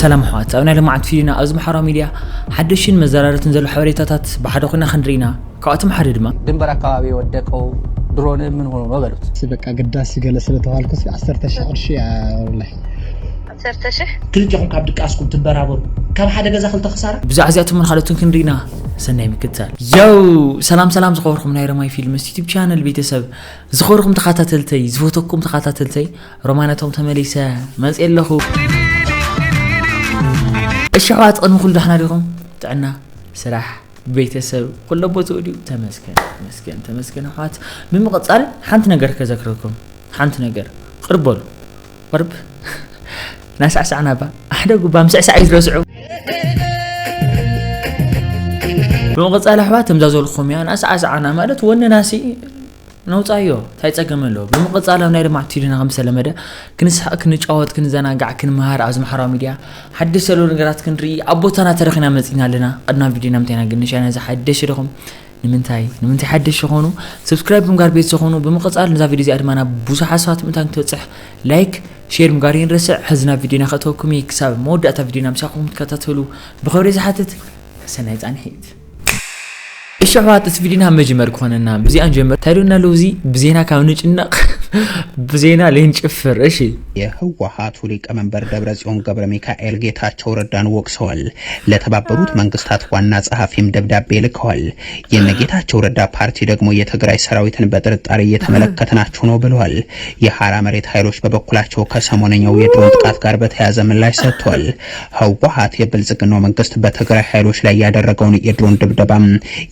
ሰላም ኣሕዋት፣ ኣብ ናይ ልምዓት ፊድና ኣብዚ ማሕበራዊ ሚድያ ሓደሽን መዘራረብትን ዘሎ ሓበሬታታት ብሓደ ኮይና ክንርኢ ኢና። ካብኣቶም ሓደ ድማ ድንበር ኣካባቢ የወደቀው ድሮን ምን ሆኖ ነው በሉት። በቃ ግዳሲ ገለ ስለተባልኩ ዓሰርተ ሺሕ ቅርሺ እያ ወላሂ። ዓሰርተ ሺሕ ክልቲኹም ካብ ድቃስኩም ትበራበሩ። ካብ ሓደ ገዛ ክልተ ክሳራ። ብዛዕባ እዚኣቶም ካልኦትን ክንርኢ ኢና። ሰናይ ምክትታል። ያው ሰላም ሰላም ዝኸበርኩም ናይ ረማይ ፊልምስ ዩቲብ ቻነል ቤተሰብ፣ ዝኸበርኩም ተኸታተልተይ፣ ዝፈተኩም ተኸታተልተይ፣ ሮማናቶም ተመሊሰ መፅእ ኣለኹ። እሺ ኣሕዋት፣ ቅድሚ ኩሉ ዳሕና ዲኹም? ጥዕና፣ ስራሕ፣ ቤተሰብ ኩሎ ቦትኡ ድዩ? ተመስገን ተመስገን ተመስገን ኣሕዋት። ብምቕፃል ሓንቲ ነገር ከዘክረኩም፣ ሓንቲ ነገር። ቅርብ በሉ፣ ቅርብ። ናሳዕሳዕና ባ ሓደ ጉባ ምስዕሳዕ እዩ ዝረስዑ። ብምቕፃል ኣሕዋት፣ ከምዛ ዝበልኩም እያ፣ ናሳዕሳዕና ማለት ወንናሲ ነውፃዮ፣ እንታይ ፀገም ኣለዎ? ብምቕፃል ኣብ ናይ ልምዓት ፊድና ከም ዝተለመደ ክንስሕቕ፣ ክንጫወት፣ ክንዘናጋዕ፣ ክንመሃር ኣብዚ ማሕበራዊ ሚድያ ሓድሽ ዘሎ ነገራት ክንርኢ ኣብ ቦታና ተረኺና መፂና ኣለና። ቅድና ቪድዮና ምንታይ ኢና ግን ንሻና እዚ ሓደሽ ዲኹም? ንምንታይ ንምንታይ ሓደሽ ዝኾኑ ሰብስክራይብ ብምጋር ቤት ዝኾኑ። ብምቕፃል ነዛ ቪድዮ እዚኣ ድማ ናብ ብዙሓት ሰባት ምእንታን ክትበፅሕ ላይክ ሼር ምጋር ይንረስዕ። ሕዚ ናብ ቪድዮና ከእተወኩም እየ። ክሳብ መወዳእታ ቪድዮና ምሳኹም ትከታተሉ ብኽብሪ ዝሓትት። ሰናይ ፃንሒት። እሺ ኣሕዋት፣ እቲ ቪድዮና መጀመር ክኾነና ብዚኣ ንጀምር። እንታይ ዶ እናለው እዚ ብዜና ካብ ንጭነቕ ብዜና ለይንጭፍር። እሺ የህወሓቱ ሊቀመንበር ደብረጽዮን ገብረ ሚካኤል ጌታቸው ረዳን ወቅሰዋል። ለተባበሩት መንግስታት ዋና ጸሐፊም ደብዳቤ ልከዋል። የነ ጌታቸው ረዳ ፓርቲ ደግሞ የትግራይ ሰራዊትን በጥርጣሬ እየተመለከትናቸው ነው ብለዋል። የሐራ መሬት ኃይሎች በበኩላቸው ከሰሞነኛው የድሮን ጥቃት ጋር በተያያዘ ምላሽ ሰጥተዋል። ህወሓት የብልጽግናው መንግስት በትግራይ ኃይሎች ላይ ያደረገውን የድሮን ድብደባም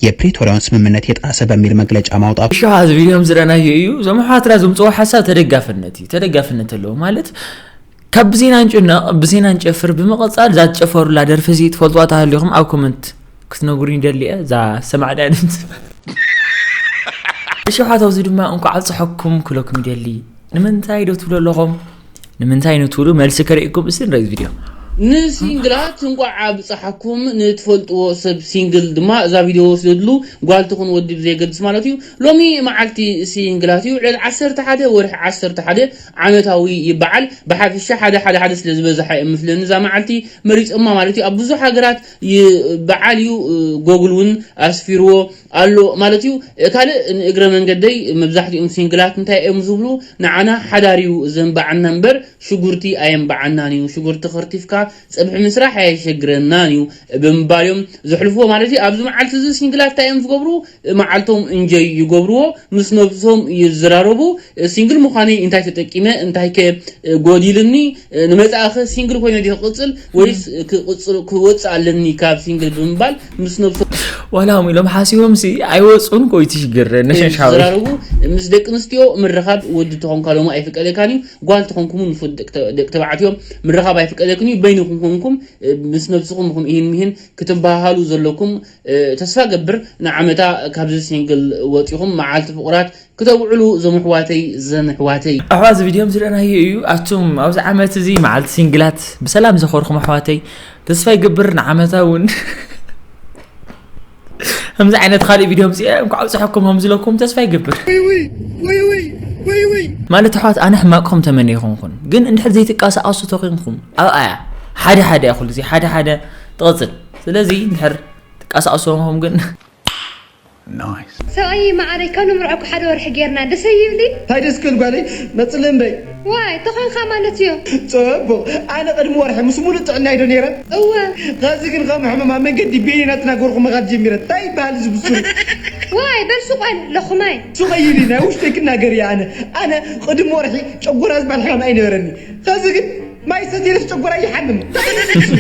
የፕሪቶሪያውን ስምምነት የጣሰ በሚል መግለጫ ማውጣቱ እሺ፣ እዚ ቪድዮ ዝረኣናዮ እዩ። እዞም ኣሕዋትና ዘምፅዎ ሓሳብ ተደጋፍነት እዩ፣ ተደጋፍነት ኣለዎ ማለት ካብ ብዜና ንጭነቕ ብዜና ንጨፍር። ብምቕፃል እዛ ትጨፈሩላ ደርፊ እዚ ትፈልጥዋ ተሃሊኹም ኣብ ኮመንት ክትነግሩኒ ይደሊ እየ። እዛ ሰማዕዳ ድምፂ እሺ ኣሕዋት፣ ኣብዚ ድማ እንኳዕ ኣብፀሐኩም ክለኩም ይደሊ። ንምንታይ ዶ ትብሉ ኣለኹም? ንምንታይ ንትብሉ መልሲ ከርእየኩም እስቲ ንርኢ ቪድዮ። ንሲንግላት እንኳዕ ኣብፀሓኩም። ንትፈልጥዎ ሰብ ሲንግል ድማ እዛ ቪድዮ ወስደሉ፣ ጓል ትኹን ወዲ ብዘየገድስ ማለት እዩ። ሎሚ መዓልቲ ሲንግላት እዩ። ዕለት ዓሰርተ ሓደ ወርሒ ዓሰርተ ሓደ ዓመታዊ ይበዓል። ብሓፈሻ ሓደ ሓደ ሓደ ስለ ዝበዝሓ እዮም ምስለኒ እዛ መዓልቲ መሪፆማ ማለት እዩ። ኣብ ብዙሕ ሃገራት ይበዓል እዩ። ጎግል እውን ኣስፊርዎ ኣሎ ማለት እዩ። ካልእ ንእግረ መንገደይ መብዛሕትኦም ሲንግላት እንታይ እዮም ዝብሉ? ንዓና ሓዳር እዩ ዘንበዓና እምበር ሽጉርቲ ኣየንበዓናን እዩ። ሽጉርቲ ከርቲፍካ ፀብሒ ምስራሕ ኣየሸግረናን እዩ ብምባል እዮም ዘሕልፍዎ ማለት እዩ። ኣብዚ መዓልቲ እዚ ሲንግላት እንታይ እዮም ዝገብሩ? መዓልቶም እንጆይ ይገብርዎ፣ ምስ ነብሶም ይዘራረቡ። ሲንግል ምዃነይ እንታይ ተጠቂመ፣ እንታይ ከ ጎዲልኒ፣ ንመጻእኸ ሲንግል ኮይነ ድየ ክቕጽል ወይስ ክቕጽል ክወጽእ ኣለኒ ካብ ሲንግል ብምባል ምስ ነብሶም ዋላ ሆም ኢሎም ሓሲቦም ሲ ኣይወፁን። ኮይቲ ሽግር ነሸሻዊ ይዘራረቡ። ምስ ደቂ ኣንስትዮ ምርኻብ ወዲ ተኾንካ ሎሚ ኣይፍቀደካን እዩ። ጓል ተኾንኩም ምስ ወዲ ደቂ ተ- ደቂ ተባዕትዮ ምርኻብ ኣይፍቀደክን እዩ። በይንኹም ኮንኩም ምስ ነብስኹም ኢኹም ኢሂን ሚሂን ክትበሃሃሉ ዘለኩም። ተስፋ ገብር ንዓመታ ካብዚ ሲንግል ወፂኹም መዓልቲ ፍቑራት ክተውዕሉ እዞም ኣሕዋተይ ዘን ኣሕዋተይ። ኣሕዋት እዚ ቪድዮ ዝረኣናዮ እዩ። ኣቱም ኣብዚ ዓመት እዚ መዓልቲ ሲንግላት ብሰላም ዘኸርኩም ኣሕዋተይ፣ ተስፋ ይገብር ንዓመታ እውን ከምዚ ዓይነት ካልእ ቪድዮ ምፅአ እንኳዕ ኣብፅሐኩም ከም ዝለኩም ተስፋ ይገብር። ማለት ኣሕዋት ኣነ ሕማቅኹም ተመነ ይኾንኩን ግን እንድሕር ዘይትቃሳቀሱ ተኮንኩም ኣብኣያ ሓደ ሓደ እያ ኩሉ ግዜ ሓደ ሓደ ትቐፅል። ስለዚ እንድሕር ትቃሳቀሱ ኾንኩም ግን ሰብኣየይ መዓረይ ካብ ንምርዐኩ ሓደ ወርሒ ጌርና ደሰ ይብሊ። እንታይ ደስ ክብል ጓለይ መፅሊ እምበይ። ዋይ ተኾንካ ማለት እዩ። ፅቡቕ ኣነ ቅድሚ ወርሒ ምስ ሙሉእ ጥዕናይ ዶ ነይረ? እወ። ኸዚ ግን ከም ሕሙም ኣብ መንገዲ ቤኒ እናተናገርኩ ምኻድ ጀሚረ። እንታይ ይበሃል እዚ ብስሩ? ዋይ በል ሱቕ በል ለኹማይ። ሱቕ ኣይብሊ ናይ ውሽጠይ ክናገር እየ ኣነ። ኣነ ቅድሚ ወርሒ ጨጎራ ዝበሃል ሕማም ኣይነበረኒ። ኸዚ ግን ማይ ሰትየለስ ጨጎራ ይሓምም።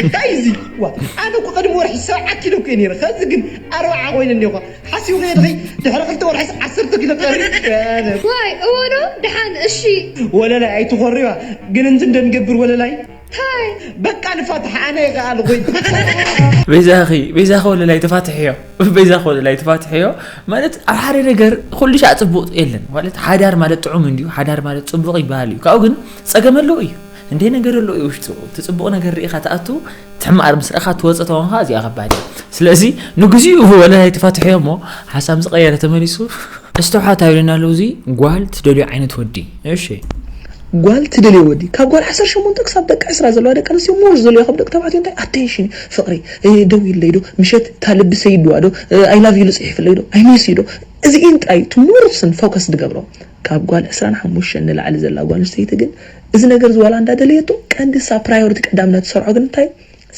እንታይ እዩ እዚ? ዋ ኣነ እኮ ቅድሚ ወርሒ ሰብዓ ኪሎ እኮ እየ ነይረ። ኸዚ ግን ኣርብዓ ኮይነ እኒኹ። ሓሲብኺ ዲኺ ድሕሪ ክልተ ወርሕስ ዓሰርተ ኪሎ ቀሪ። ኣነ ዋይ እወ ዶ ደሓን እሺ። ወለላይ ኣይትኾርዋ ግን እንት እንደንገብር ወለላይ ታይ በቃ ንፋትሕ ኣነ ይኸኣል ኮይን በይዛኺ በይዛኺ ወለላይ ተፋትሕዮ። በይዛኺ ወለላይ ተፋትሕዮ። ማለት ኣብ ሓደ ነገር ኩሉ ሻዕ ፅቡቅ የለን ማለት ሓዳር ማለት ጥዑም እንድዩ ሓዳር ማለት ፅቡቅ ይበሃል እዩ ካብኡ ግን ፀገም ኣለዎ እዩ እንደ ነገር ኣለዎ እዩ ውሽጡ እቲ ፅቡቅ ነገር ርኢካ ትኣቱ ትሕማር ምስ ረእካ ትወፀ ተኾንካ እዚኣ ከባድ እዩ ስለዚ ንግዚኡ ወለላይ ተፋትሕዮ እሞ ሓሳብ ዝቀየረ ተመሊሱ እስተውሓት ኣይብለና ኣለዉ እዚ ጓል ትደልዮ ዓይነት ወዲ እሺ ጓል ትደልዮ ወዲ ካብ ጓል ዓሰርተ ሸሞንተ ክሳብ ደቂ ዕስራ ዘለዋ ደቂ ኣንስትዮ ሞር ዝደልዮ ካብ ደቂ ተባዕትዮ እንታይ ኣቴንሽን ፍቕሪ ደው ኢለይ ዶ ምሸት እታ ልቢ ሰይድዋ ዶ ኣይ ላቭ ዩ ልፅሒፍለይ ዶ ኣይ ሚስ ዩ ዶ እዚኢን ጥራይ ትሙርስን ፎከስ ዝገብሮ ካብ ጓል ዕስራን ሓሙሽተን ንላዕሊ ዘላ ጓል ኣንስተይቲ ግን እዚ ነገር ዝዋላ እንዳደለየቶ ቀንዲ ሳ ፕራዮሪቲ ቀዳምና ትሰርዖ ግን እንታይ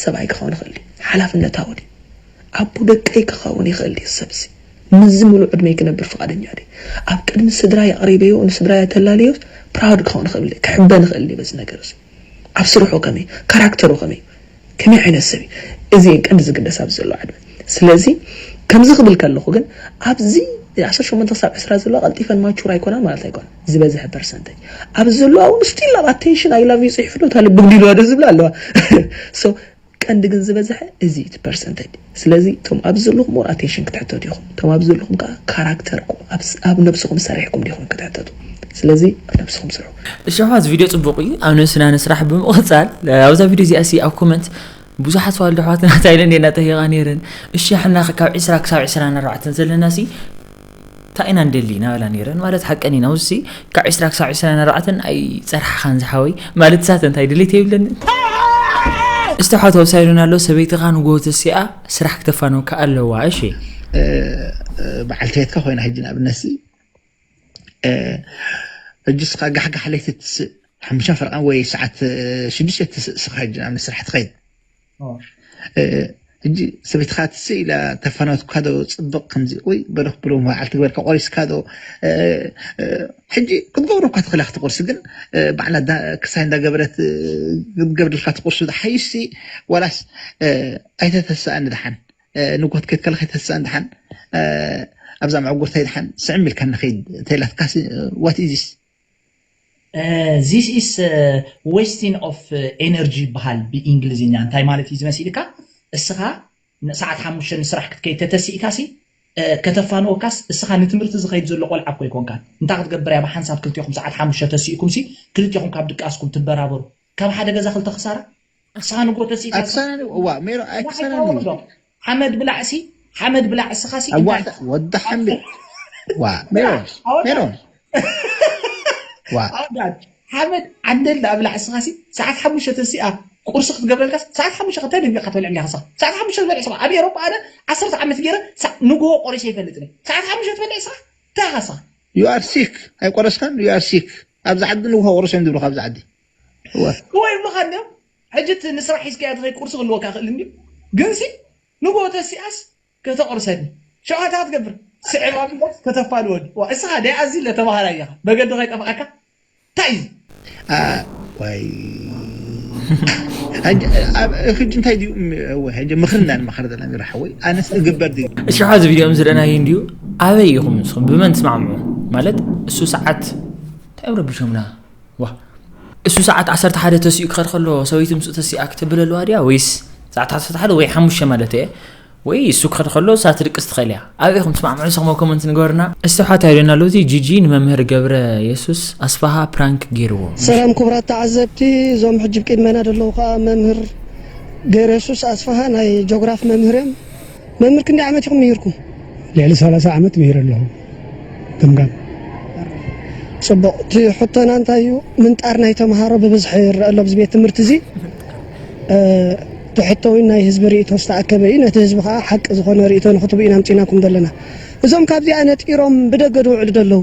ሰብኣይ ክኸውን ይኽእል እዩ ሓላፍነታዊ ድዩ ኣቦ ደቀይ ክኸውን ይኽእል ድዩ ሰብሲ ምዚ ሙሉእ ዕድመይ ክነብር ፍቓደኛ ድየ ኣብ ቅድሚ ስድራይ ኣቕሪበዮ ንስድራይ ኣተላልዮስ ፕራውድ ክኸውን ይኽእል ድየ ክሕበን ይኽእል ድየ በዚ ነገር እዚ ኣብ ስርሑ ከመይ ካራክተሩ ከመይ ከመይ ዓይነት ሰብ እዩ እዚ እየን ቀንዲ ዝግደስ ኣብዚ ዘሎ ዕድመ ስለዚ ከምዚ ክብል ከለኹ ግን ኣብዚ ዓሰርተ ሸሞንተ ክሳብ ዕስራ ዘለዋ ቀልጢፈን ማቹር ኣይኮናን ማለት ኣይኮነን ዝበዝሐ ፐርሰንተጅ ኣብዚ ዘለዋ እውን ስቲል ኣብ ኣቴንሽን ኣይ ላቭ ዩ ፅሒፍሉ እታ ልቢ ግዲልዋ ዶ ዝብላ ኣለዋ ቀንዲ ግን ዝበዝሐ እዚ እቲ ፐርሰንተጅ ስለዚ እቶም ኣብዚ ዘለኹም ሞር ኣቴንሽን ክትሕተቱ ኢኹም እቶም ኣብዚ ዘለኹም ከዓ ካራክተርኩም ኣብ ነብስኹም ሰሪሕኩም ዲኹም ክትሕተቱ ስለዚ ኣብ ነብስኹም ስርሑ እሺ ኣሕዋት ቪድዮ ፅቡቕ እዩ ኣብ ነብስና ንስራሕ ብምቕፃል ኣብዛ ቪድዮ እዚኣ ሲ ኣብ ኮመንት ብዙሓት ተዋልዶ ኣሕዋትና ታይለንድ እየን ኣጠሂቓ ነይረን እሺ ሕና ካብ ዒስራ ክሳብ ዒስራን ኣርባዕተን ዘለና ሲ እንታይ ኢና ንደሊ ናበላ ነይረን ማለት ሓቀን ኢና ውሲ ካብ ዒስራ ክሳብ ዒስራን ኣርባዕተን ኣይፀርሓኻን ዝሓወይ ማለት ሳተ እንታይ ድሌት የብለንን እስቲ ሓቶ ሳይሉን ኣሎ ሰበይትኻ ንጎ ተሲኣ ስራሕ ክተፋነወካ ኣለዋ እሺ በዓልቲ ቤትካ ኮይና ሕጂ ንኣብነት ሕጂ ስኻ ጋሕጋሕ ለይቲ ትስእ ሓሙሽተ ፈርቓን ወይ ሰዓት ሽዱሽተ ትስእ ስኻ ሕጂ ንኣብነት ስራሕ ትኸይድ ሕጂ ሰበይትኻ ትስእ ኢላ ተፋነወትካ ዶ ፅብቕ ከምዚ ወይ በለኽ ብሎ መዓልቲ ግበርካ ቆሪስካ ዶ ሕጂ ክትገብሮ እኳ ትኽእላ ክትቆርሲ ግን ባዕላ ክሳይ እንዳገበረት ክትገብርልካ ትቁርሱ ዝሓይሽ ዋላስ ኣይተተስኣ ንድሓን ንጎት ከይትከለ ከይተስኣ ንድሓን ኣብዛ መዕጎርታይ ድሓን ስዕም ኢልካ ንኸይድ ተይላትካ what is this this is wasting of energy ይበሃል ብእንግሊዝኛ እንታይ ማለት እዩ ዝመሲልካ እስኻ ሰዓት ሓሙሽተ ንስራሕ ክትከይድ ተተሲእካ ሲ ከተፋንወካስ እስኻ ንትምህርቲ ዝኸይድ ዘሎ ቆልዓ እኮ ይኮንካን እንታይ ክትገብር እያ ብሓንሳብ ክልቲኹም ሰዓት ሓሙሽተ ተሲእኩም ሲ ክልቲኹም ካብ ድቃስኩም ትበራበሩ ካብ ሓደ ገዛ ክልተ ክሳራ እስኻ ንጎ ተሲእካ ሜሮ ኣይክሳራን እዩ ሓመድ ብላዕ ሲ ሓመድ ብላዕ እስኻ ሲ ወዲ ሓምድ ዋ ሜሮን ሜሮን ኣውዳድ ሓመድ ዓንደል ዳኣ ብላዕ እስኻ ሲ ሰዓት ሓሙሽተ ተሲኣ ቁርሲ ክትገብረልካ ሰዓት ሓሙሽተ ከተደንጊኻ ትበልዕ እንዲኻ ሰዓት ሓሙሽተ ዝበልዕ ስኻ ኣብ ኤሮፓ ኣነ ዓሰርተ ዓመት ገይረ ንግሆ ቆሪሰ ይፈልጥ ሰዓት ሓሙሽተ ትበልዕ ስኻ እንታይ ኢኻ ስኻ you are sick ኣይቆረስካን you are sick ኣብዚ ዓዲ ንግሆ ቆርሶ እዮም ዝብሉካ ኣብዚ ዓዲ ወይ ይብሉኻ እንዲዮም ሕጂ እቲ ንስራሕ ሒዝካዮ ትኸይድ ቁርሲ ክህልወካ ይኽእል እንዲዩ ግንሲ ንግሆ ተሲኣስ ከተቑርሰኒ ሸውዓተ ትገብር ስዕብ ኣቢላስ ከተፋንወኒ ዋ እስኻ ደይ ኣዚ ለተባሃላይ ኢኻ መገዲ ከይጠፍኣካ እንታይ እዩ ወይ ሕጂ እንታይ ድዩ ምኽሪ እና ንመኸር ዘለና ሚራ ሓወይ ኣነስ እግበር ድዩ እሺ ሐዚ ቪድዮ ዝረእናዮ እንዲዩ ኣበይ ኢኹም ንስኹም ብመን ትስማዕምዑ ማለት እሱ ሰዓት እንታይ ረብሾምና ዋ እሱ ሰዓት ዓሰርተ ሓደ ተሲኡ ክኸድ ከሎ ሰበይቲ ምስኡ ተሲኣ ክትብል ኣለዋ ድያ ወይስ ሰዓት ዓሰርተ ሓደ ወይ ሓሙሽተ ማለት እየ ወይ እሱ ክኸድ ከሎ እሳ ትድቅስ ትኽእል እያ ኣበይ ኢኹም ትስማዕምዑ ንስኹም ኮመንት ንገሩና እስቲ ሓታ ይደና ኣሎ እዚ ጂጂ ንመምህር ገብረ የሱስ ኣስፋሃ ፕራንክ ገይርዎ ሰላም ክቡራት ተዓዘብቲ እዞም ሕጂ ብቅድመና ዘለዉ ከዓ መምህር ገይረ የሱስ ኣስፋሃ ናይ ጆግራፍ መምህር እዮም መምህር ክንደይ ዓመት ኢኹም ምሂርኩም ልዕሊ ሰላሳ ዓመት ምሂር ኣለኹ። ገምጋም። ጽቡቕ። እቲ ሕቶና እንታይ እዩ? ምንጣር ናይ ተምሃሮ ብብዝሒ ይረአ ኣሎ ኣብዚ ቤት ትምህርቲ እዚ። እቲ ሕቶ እውን ናይ ህዝቢ ርእይቶ ዝተኣከበ እዩ። ነቲ ህዝቢ ከኣ ሓቂ ዝኾነ ርእይቶ ንክትህቡ ኢና ኣምጺእናኩም ዘለና። እዞም ካብዚኣ ነጢሮም ብደገ ዝውዕሉ ዘለዉ፣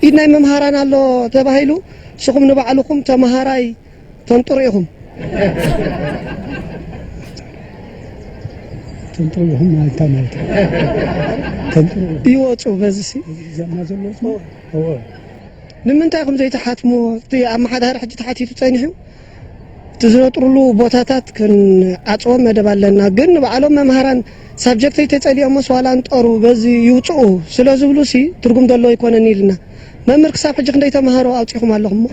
ኢድ ናይ መምሃራን ኣሎ ተባሂሉ፣ ንስኹም ንባዕልኹም ተምሃራይ ተንጥሩ ኢኹም። ተንጥሩ ኢኹም ማለት እንታይ ማለት እዩ? ተንጥሩ ይወፁ በዚ ሲ ዘማ ዘሎ እዎ ንምንታይ ኢኹም ዘይትሓትምዎ? እቲ ኣመሓዳሪ ሕጂ ተሓቲቱ ፀኒሑ እቲ ዝነጥሩሉ ቦታታት ክንዓፅዎ መደብ ኣለና። ግን ንባዕሎም መምሃራን ሳብጀክተይ ተፀሊኦሞስ ዋላ ንጠሩ በዚ ይውፅኡ ስለ ዝብሉ ሲ ትርጉም ዘለዎ ኣይኮነን ኢልና። መምህር ክሳብ ሕጂ ክንደይ ተምሃሮ ኣውፂኹም ኣለኹም እሞ?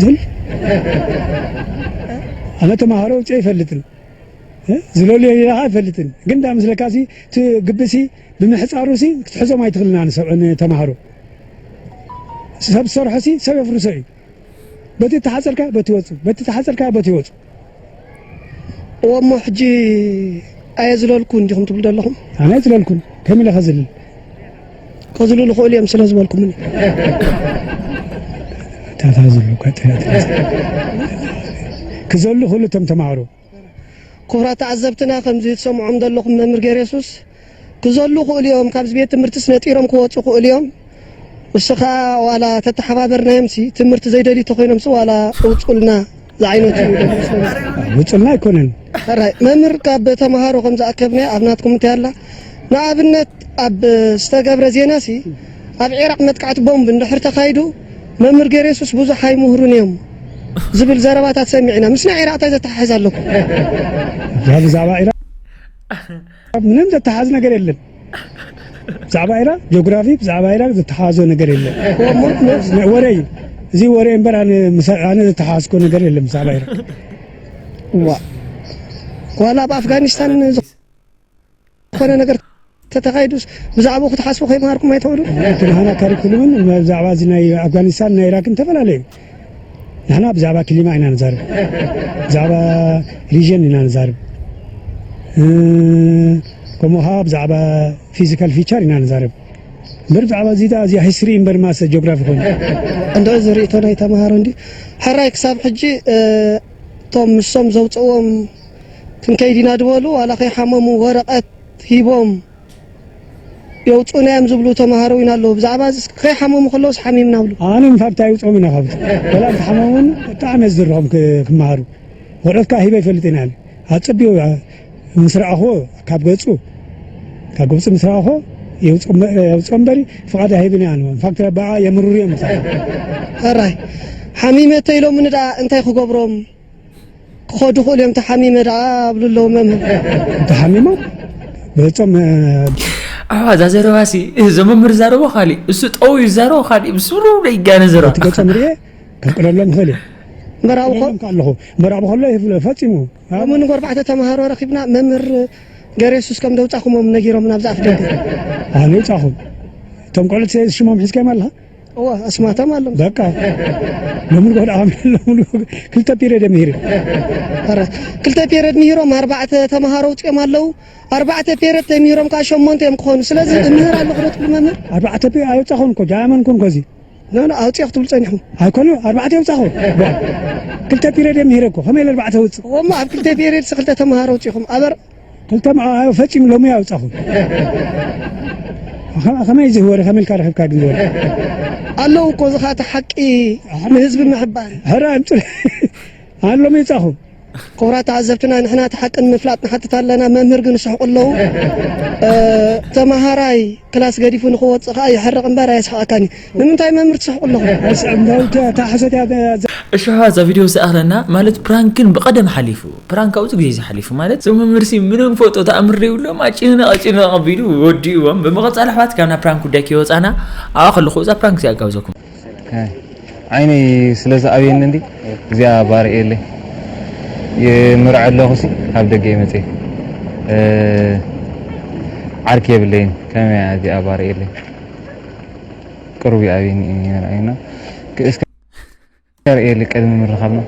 ዝብል ኣነ ተምሃሮ ኣውፅኦ ኣይፈልጥን ዝለልዮ ኢልካ ኣይፈልጥን ግን እንዳ መስለካ ሲ እቲ ግቢ ሲ ብምሕፃሩ ሲ ክትሕዞም ኣይትኽእልና ንተምሃሮ ሰብ ዝሰርሖ ሲ ሰብ የፍርሶ እዩ በቲ ተሓፀርካ በቲ ወፁ በቲ ተሓፀርካ በቲ ወፁ እወ እሞ ሕጂ ኣየዝለልኩን ዲኹም ትብሉ ዘለኹም? ኣነ ኣይዝለልኩን። ከመይ ኢለ ከዝልል? ከዝልሉ ይኽእሉ እዮም ስለ ዝበልኩምኒ። ኣታ ዝሉ ቀጥታ ክዘሉ ኩሉ እቶም ተማሃሮ። ክቡራት ተዓዘብትና፣ ከምዚ ትሰምዖም ዘለኹም መምህር ገሬሱስ ክዘሉ ክእሉ እዮም። ካብዚ ቤት ትምህርትስ ነጢሮም ክወፁ ክእሉ እዮም። እሱ ኸዓ ዋላ ተተሓባበርናዮምሲ ትምህርቲ ዘይደልዩ ተኾይኖምሲ ዋላ እውፁልና ዝዓይነቱ እዩ። ውፅልና ኣይኮነን። ሕራይ መምህር፣ ካብ ተምሃሮ ከም ዝኣከብናዮ ኣብ ናትኩም እንታይ ኣላ? ንኣብነት ኣብ ዝተገብረ ዜናሲ ኣብ ዒራቕ መጥቃዕቲ ቦምብ እንድሕር ተኻይዱ መምህር ገሬሱስ ብዙሕ ኣይምህሩን እዮም ዝብል ዘረባታት ሰሚዕና። ምስ ናይ ዒራቕ እንታይ ዘተሓሕዝ ኣለኩም? ያ ብዛዕባ ዒራቕ ምንም ዘተሓዝ ነገር የለን። ብዛዕባ ኢራቅ ጂኦግራፊ፣ ብዛዕባ ኢራቅ ዝተሓዞ ነገር የለን። ወረ እዩ። እዚ ወረ እምበር ኣነ ምስ-፣ ኣነ ዝተሓዝኮ ነገር የለን ብዛዕባ ኢራቅ። ዋ። ዋላ ኣብ ኣፍጋኒስታን ዝኾነ ነገር ተተኻይዱስ ብዛዕባኡ ክትሓስቡ ከይመሃርኩም ኣይትኽእሉን? እቲ ናህና ካሪኩሉምን ብዛዕባ እዚ ናይ ኣፍጋኒስታን ናይ ኢራቅን ተፈላለዩ። ንሕና ብዛዕባ ክሊማ ኢና ንዛረብ፣ ብዛዕባ ሪጅን ኢና ንዛረብ፣ እ፣ ከምኡ ኸዓ ብዛዕባ ፊዚካል ፊቸር ኢና ንዛረብ። እምበር ብዛዕባ እዚ ደኣ እዚኣ ሂስትሪ እምበር ማሰ ጂኦግራፊ ኮይኑ። እንዶ እዚ ርእይቶ ናይ ተምሃሮ እንዲ ሕራይ ክሳብ ሕጂ፣ እ፣ እቶም ንሶም ዘውፅእዎም ክንከይድ ኢና ዝበሉ ዋላ ከይሓመሙ ወረቐት ሂቦም የውፅኡና እዮም ዝብሉ ተምሃሮ እውን ኣለዉ። ብዛዕባ እዚ እስኪ ከይሓመሙ ከለውስ ሓሚምና ብሉ። ኣነ እንፋክት ኣይውፅኦም ኢና ካብዚ። ወላ እንተሓመሙ እውን ብጣዕሚ እየ ዝድርኾም ክ-፣ ክመሃሩ። ወረቐት ከዓ ሂበ ይፈልጥ ኢና ኣነ። ኣፀቢቑ ምስ ረኣኹዎ ካብ ገፁ፣ ካብ ገፁ ምስ ረኣኹዎ የውፅኦ እምበ-፣ የውፅኦ እምበሪ ፍቓድ ኣይህብን እየ ኣነ። እንፋክት በዓ የምርሩ እዮም። ሕራይ ሓሚመ ተይሎምኒ ደኣ እንታይ ክገብሮም? ክኸዱ ክእሉ እዮም። ተሓሚመ ደኣ ኣብሉ ኣለዉ መምህር። ተሓሚሞም ገጾም፣ እ፣ ኣዋ፣ እዛ ዘረባሲ፣ እዞም መምህር ዝዛረቦ ካሊእ፣ እሱ ጠው ይዛረቦ ካሊእ፣ ብስሩ ደይጋነ ዘረባ። እቲ ገጾም ርኤ ከብቅለሎም ይኽእል እየ። እምበር ኣብኡ ከ-፣ ኢሎም ከ ኣለኹ። እምበር ኣብኡ ከሎ ይፍለ-፣ ፈጺሙ። ከምኡ ንጎ ኣርባዕተ ተምሃሮ ረኺብና፣ መምህር ገሬሱስ ከም ደውጻኹሞም ነጊሮምና፣ ኣብዚ ኣፍ ደገ። ኣነ ይውጻኹም። እቶም ቆልዑት ሽሞም ሒዝካዮም ኣለኻ? እወ፣ ኣስማቶም ኣለዉ። በቃ። ሎሚ ንጎ ደኣ ሎሚ ንጎ ክልተ ፔሬድ እዮም ምሂሮም። ኧረ፣ ክልተ ፔሬድ ምሂሮም ኣርባዕተ ተምሃሮ ኣውጺኦም ኣለዉ። ኣርባዕተ ፔሬድ ተምሂሮም ከኣ ሸሞንተ እዮም ክኾኑ። ስለዚ እምህር ኣለኹ ዶ ትብሉ መምህር? ኣርባዕተ ፔ-፣ ኣይወጻኹን እኮ፣ ዳያመንኩን እኮ እዚ። ኖ፣ ኖ፣ ኣውጺኦ ክትብሉ ጸኒሕኩም። ኣይኮነ፣ ኣርባዕተ የውጻኹ። ቧ። ክልተ ፔሬድ እዮም ምሂረ እኮ፣ ከመይ ኢለ ኣርባዕተ ውጽእ? እሞ ኣብ ክልተ ፔሬድስ ክልተ ተምሃሮ ኣውጺኹም። ኣበር ክልተ መ-፣ ፈጺሙ ሎሚ ኣውጻኹ። ከ-፣ ከመይ እዚ ወረ፣ ከመይ ኢልካ ረኺብካ ግን ወረ? ኣለዉ እኮ፣ እዚ ኸኣ እቲ ሓቂ ንህዝቢ ምሕባር። ሕራ፣ ኣምጽእ። ኣነ ሎሚ ይውጻኹ። ክቡራት ተዓዘብትና፣ ንሕና እቲ ሓቂ ንምፍላጥ ንሓትት ኣለና። መምህር ግን ይስሕቑ ኣለዉ። እ፣ ተመሃራይ ክላስ ገዲፉ ንኽወጽእ ኸኣ ይሕርቕ እምበር ኣየስሕቐካን እዩ። ንምንታይ መምህር ትስሕቑ ኣለኹም? ኣስ-፣ እንዳው ተ-፣ ተሓሰት እያ፣ እዛ እሺ፣ እዛ ቪድዮ ዝኣኽለና ማለት ፕራንክን ብቐደም ሓሊፉ። ፕራንክ ኣብዚ ግዜ እዚ ሓሊፉ ማለት፣ እዞም መምህርሲ ምንም ፎቶ ተኣምር ዘይብሎም፣ ኣጭንቕ ኣጭንቕ ኣቢሉ ወዲእዎም። ብምቕጻል ኣሕዋት፣ ካብ ናይ ፕራንክ ጉዳይ ከይወጻና፣ ኣብኣ ከለኹ እዛ ፕራንክ እዚኣ ኣጋብዘኩም። እ፣ ዓይነይ ስለ ዝኣብየኒ እንዲ፣ እዚኣ ባርእየለይ። ይምርዖ ኣለኹሲ፣ ካብ ደገ እየ መፅየ። እ፣ ዓርኪ የብለይን፣ ከመይ እያ እዚኣ ባርእየለይ? ቅሩብ ይኣብየኒ እዩ፣ ይምርዓይና። እስከ ርእየሊ ቅድሚ ምርኻብና።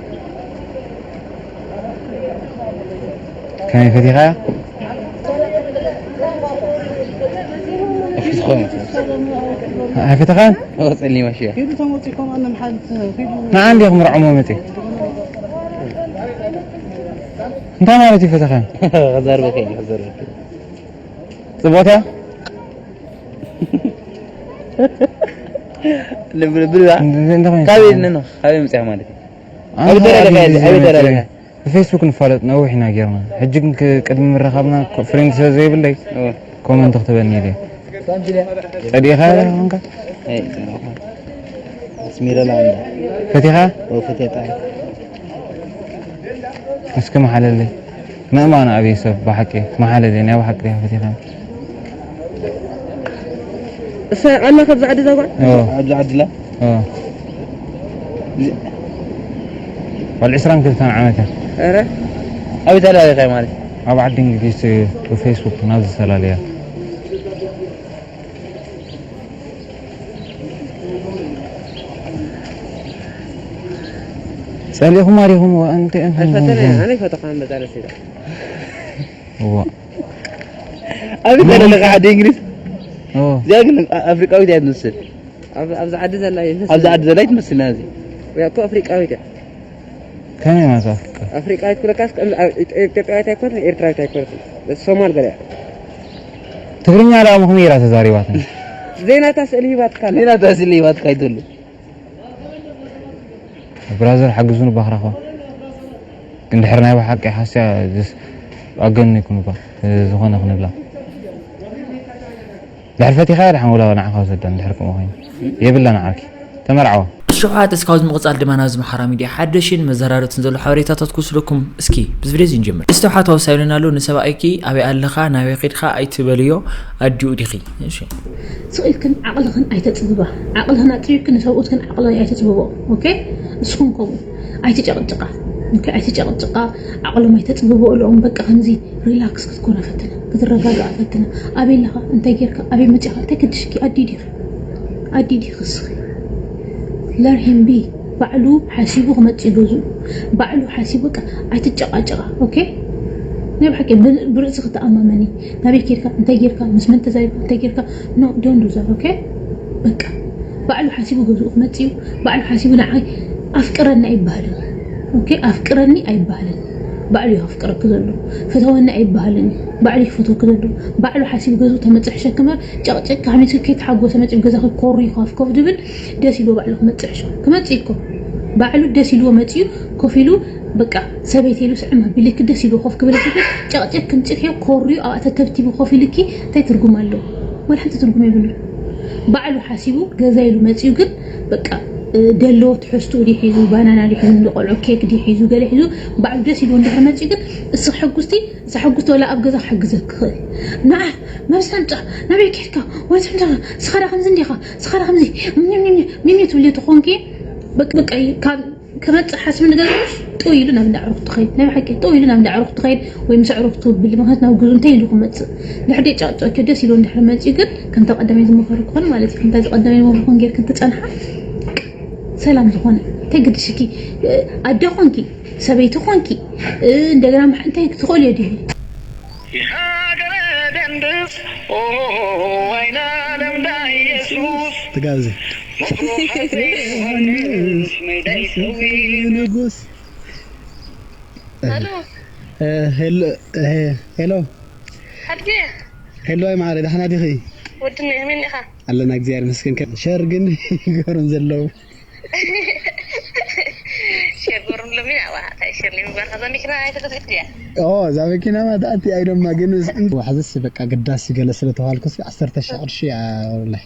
ከመይ ፈቲኻያ? ኣይፈተኻን? ኦ፣ ጸሊም ኣሽያ። ንዓ እንዲ ክምርዖሞ መጺ። እንታይ ማለት እዩ ፈተኻን? ክዛርበካ እዩ፣ ክዛርበካ። ጽቡቕታ? ልብል፣ ልብል፣ ባ? እንደ-፣ እንደ-፣ ካበይ ነን? ካበይ መጽያ ማለት እዩ? ኣነ ኣብ ደረጃ ካብ ካበይ ኣብዚ ኣብ ደረጃ መጽያ? ብፌስቡክ ንፋለጥ ነዊሕ ኢና ጌርና። ሕጂ ግን ክ-፣ ቅድሚ ምርኻብና ኮ-፣ ፍሬንድ ስለ ዘይብለይ፣ ኦ። ኮመንት ክትበኒ ኢለ። ጸዲእኻ ኾንካ? ኣይ፣ ጸዲእኻ። ኣስሚረላ እንዳ። ፈቲኻ? ኦ፣ ፈትያ ጣዕም። እስኪ መሓለለይ። ምእማን ኣብይ ሰብ ብሓቂ መሓለለይ ናይ ብሓቂ ዲኻ ፈቲኻ? እሳ ኣላ ካብዛ ዓዲ እዛ ጓል? ኦ። ኣብዚ ዓዲ ኣላ? ኦ። እዚ ጓል ዕስራን ክልተን ዓመት እያ። ኧረ። ኣበይ ተላለኻይ ማለት? ኣብ ዓዲ እንግሊዝ ብፌስቡክ ናብ ዝተፈላለያ። ጸሊኹም ኣሪኹም ወ-፣ እንተ-፣ ኣይፈተነ፣ ኣነ ኣይፈተኻን በዛ ደስ ኢላ። እዋ። ኣበይ ተለለኻ ዓዲ እንግሊዝ? ኦ። እዚኣ ግን ኣ-፣ ኣፍሪቃዊት እያ ትመስል። ኣብ-፣ ኣብዚ ዓዲ ዘላ ይመስል። ኣብዚ ዓዲ ዘላ ይትመስል እዚኣ። እያ እኮ ኣፍሪቃዊት እያ። ከመይ ማለት ኣፍሪቃ? ኣፍሪቃዊት ክለካስ ከም ኢትዮጵያዊት ኣይኮነትን፣ ኤርትራዊት ኣይኮነትን። ሶማል ገለ እያ። ትግርኛ ደኣ ከመይ ኢላ ተዛሪባትኒ? ዜናታ ስእሊ ሂባትካ ኣላ። ሌላ ታስሊ ይባትካ ይትሉ ብራዘር ሓግዙን ባኽራኹም። እንድሕር ናይ ብሓቂ ሓስያ ኣገን ይኩን እባ ዝኾነ ክንብላ ድሕር ፈቲኻ ድሓን ውላ ንዓኻ ወሰዳ እንድሕር ከምኡ ኮይኑ የብላ ንዓኪ ተመርዓዋ። ሽውሓት እስካብ ዝምቕጻል ድማ ናብዚ መሓራ ሚድያ ሓደሽን መዘራረብትን ዘሎ ሓበሬታታት ክወስደኩም እስኪ ብዚ ቪድዮ እዚ ንጀምር። እስተውሓት ኣውሳይሉና ኣሎ ንሰብኣይኪ ኣበይ ኣለኻ ናበይ ኸድካ ኣይትበልዮ ኣዲኡ ዲኺ። እሺ ስቕ ኢልክን ዓቕልኽን ኣይተፅብባ። ዓቕልኽን ኣፅቢብክን ንሰብኡትክን ዓቕሊ ኣይተፅብቦ። ኦኬ እስኹም ከምኡ ኣይትጨቕጭቓ። ኦኬ ኣይትጨቕጭቓ። ዓቕሎም ኣይተፅብቦ እልኦም በቃ ከምዚ ሪላክስ ክትኮና ፈትና ክትረጋግኣ ፈትና። ኣበይ ኣለኻ እንታይ ጌርካ ኣበይ መፂኻ እንታይ ክድሽኪ ኣዲ ዲኺ ኣዲ ዲኺ እስኺ ለርሂም ቢ ባዕሉ ሓሲቡ ክመፅእ እዩ ገዝኡ ባዕሉ ሓሲቡ በቃ ኣይትጨቓጨቓ። ኦኬ ናይ ብሓቂ ብርእሲ ክትኣማመኒ ናበይ ኬድካ እንታይ ጌርካ ምስ መን ተዛሪብካ እንታይ ጌርካ ኖ ዶን ዱ ዛት። ኦኬ በቃ ባዕሉ ሓሲቡ ገዝኡ ክመፅእ እዩ። ባዕሉ ሓሲቡ ንዓይ ኣፍቅረኒ ኣይበሃልን። ኦኬ ኣፍቅረኒ ኣይበሃልን። ባዕሉ እዩ ኣፍቅረኪ ዘሎ ፈተወኒ ኣይበሃልን። ባዕሉ ይፈትወኪ ዘሎ ባዕሉ ሓሲቡ ገዝኡ ተመፅእ ሕሸኪ እምበር ጨቕጨቅ ካብ ሚስኪ ከይተሓጎሰ መፂኡ ገዛኺ ኮሪ ኮፍ ኮፍ ድብል ደስ ኢልዎ ባዕሉ ክመፅእ ሕሸ ክመፅእ እኮ ባዕሉ ደስ ኢልዎ መፂኡ ኮፍ ኢሉ በቃ ሰበይቲ ኢሉ ስዕም ኣቢልኪ ደስ ኢልዎ ኮፍ ክብለኪ ግን ጨቕጨቅ ክምፅእ ከዮ ኮሪዩ ኣብኣ ተተብቲቡ ኮፍ ኢልኪ እንታይ ትርጉም ኣለዎ? ወላ ሓንቲ ትርጉም የብሉ። ባዕሉ ሓሲቡ ገዛ ኢሉ መፂኡ ግን በቃ ደለዎ ትሕዝትኡ ድዩ ሒዙ ባናና ድዩ ሒዙ ንቆልዑ ኬክ ድዩ ሒዙ ገለ ሒዙ ባዕሉ ደስ ኢልዎ እንድሕር መፂኡ ግን እስኺ ሕጉስቲ እዛ ሕጉስቲ ወላ ኣብ ገዛ ክሕግዘኪ ክኽእል ንዓ መብስ ኣምፅኣ ናበይ ኬድካ ወይ ትምዳ ስኻ ዳ ከምዚ እንዲኻ ስኻ ዳ ከምዚ ሚሚ ትብልዮ ተኾንኪ በቃ ካብ ክመፅእ ሓስቢ ንገዛሽ ጥው ኢሉ ናብ እንዳ ኣዕሩኽቱ ትኸይድ ናይ ብሓቂ ጥው ኢሉ ናብ እንዳ ኣዕሩኽቱ ትኸይድ ወይ ምስ ኣዕሩኽቱ ብል ምክንያት ናብ ግዙ እንታይ ኢሉ ክመፅእ ድሕር ደይ ጨቅጨቅ ደስ ኢሉ እንድሕር መፅኡ ግን ከምታ ቀዳማይ ዝመኸርኩኽን ማለት እዩ ከምታ ቀዳማይ ዝመኸርኩኽን ጌርክን ትፀንሓ ሰላም ዝኾነ እንታይ ግድሽኪ ኣደ ኾንኪ ሰበይቲ ኾንኪ እንደገና እንታይ ትኽእልዮ ድዩ የሃገረ ደንድስ ኦ ዋይና ለምዳ ኢየሱስ ትጋብዘ መብሩኽ ሃፀይ ዮሃንስ መይዳ ይሰዊ ንጉስ ሄሎ ሄሎ ሄሎ ሓድጌ ሄሎ ማዕረ ዳሕና ዲኺ ወድነ ከመይ እኒኻ ኣለና እግዚኣብሔር ይመስገን ሸር ግን ይገርም ዘለዉ ሸር ገርም ሎሚ ኣዋ እንታይ ሸር ሊምባርካ እዛ መኪና ኣይተገዝእት ድያ ኦ እዛ መኪና ማታኣቲ ኣይደማ ግን ዋሕዝስ በቃ ግዳሲ ገለ ስለተባልኩስ ዓሰርተ ሺሕ ቅርሺ ወላይ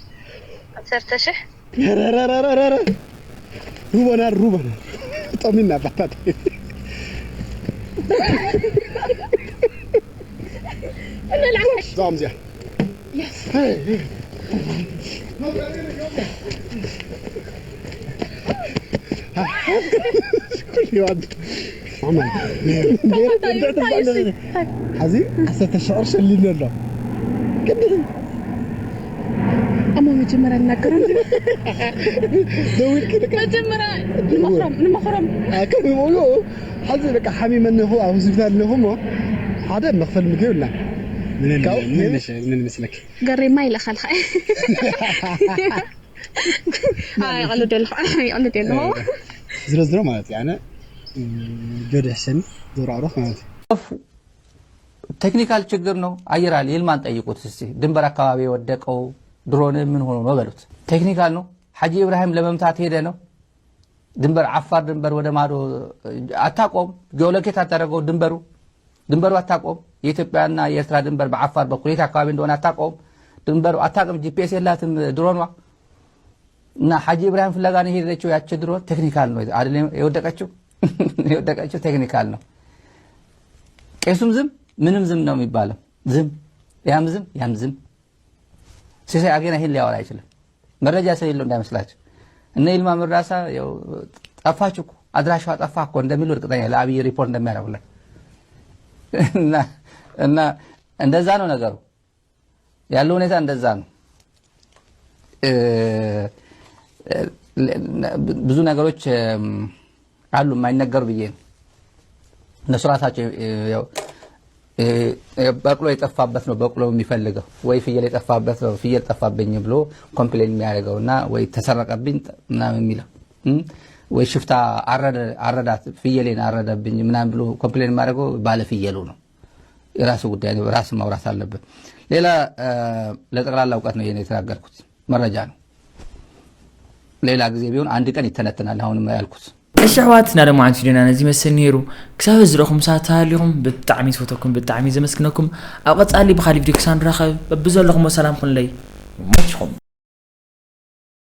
ዓሰርተ ሽሕ ሩበና ሩበና ጠሚና ባታት ዛምዚያ ሕዚ ዓሰርተ ሺሕ ቅርሺ ኣሊኒ ኣሎ ቅድም ኣሞ መጀመርያ እናገረን ደዊልኪ ደቂ መጀመርያ ንመኽሮም ንመኽሮም ኣከም ይብሉ ሓዚ በቃ ሓሚመ ኣለኹ ኣብ ሆስፒታል ኣለኹ እሞ ሓደ መኽፈል ምግቢ የብልና ምን ካብ- ምን መሽ- ምን መስለክ ገሬማ ይለኻልካ ይቐልድ ኣለኹ ይቐልድ ኣለኹ ዝሮ ዝሮ ማለት እዩ ኣነ ጆዲ ሕሰኒ ዞሮ ኣሮፍ ማለት እዩ ቴክኒካል ችግር ነው። አየር ኃይል ይልማን ጠይቁት እስቲ። ድንበር አካባቢ የወደቀው ድሮን ምን ሆኖ ነው በሉት። ቴክኒካል ነው። ሐጂ ኢብራሂም ለመምታት ሄደ ነው። ድንበር አፋር ድንበር ወደ ማዶ አታቆም። ጂኦሎኬት አታደረገው ድንበሩ ድንበሩ አታቆም። የኢትዮጵያና የኤርትራ ድንበር በአፋር በኩል የት አካባቢ እንደሆነ አታቆም። ድንበሩ አታቅም። ጂፒኤስ የላትም ድሮኗ። እና ሐጂ ኢብራሂም ፍለጋ ነው የሄደችው ያቺ ድሮን ቴክኒካል ነው አይደል የወደቀችው የወደቀችው ቴክኒካል ነው። ቄሱም ዝም ምንም ዝም ነው የሚባለው። ዝም ያም ዝም ያም ዝም። ሲሳይ አጌና ይሄን ሊያወራ አይችልም። መረጃ ስለሌለው እንዳይመስላችሁ። እነ ይልማ መርዳሳ ያው ጠፋች እኮ አድራሻዋ ጠፋ እኮ እንደሚሉ እርግጠኛ ለአብይ ሪፖርት እንደሚያደርጉለት እና እና እንደዛ ነው ነገሩ። ያለው ሁኔታ እንደዛ ነው። ብዙ ነገሮች አሉ የማይነገሩ ብዬ ነው። እነሱ ራሳቸው ያው በቅሎ የጠፋበት ነው በቅሎ የሚፈልገው ወይ ፍየል የጠፋበት ነው ፍየል ጠፋብኝ ብሎ ኮምፕሌን የሚያደርገው እና ወይ ተሰረቀብኝ ምናምን የሚለው ወይ ሽፍታ አረደ አረዳት ፍየሌን አረደብኝ ምናምን ብሎ ኮምፕሌን ማድረጉ ባለ ፍየሉ ነው። የራሱ ጉዳይ ነው። ራስ ማውራት አለበት። ሌላ ለጠቅላላ እውቀት ነው የተናገርኩት፣ መረጃ ነው። ሌላ ጊዜ ቢሆን አንድ ቀን ይተነተናል። አሁንም ያልኩት እሺ ኣሕዋት፣ ናደማዓን ስቱዲዮና ነዚ መስል ነይሩ። ክሳብ ዝረኹም ሰዓት ተሃሊኹም ብጣዕሚ ዝፈተኩም፣ ብጣዕሚ ዘመስግነኩም። ኣብ ቀጻሊ ብኻሊእ ቪድዮ ክሳብ ንራኸብ በብዘለኹም ሰላም ኩንለይ። ይመችኹም።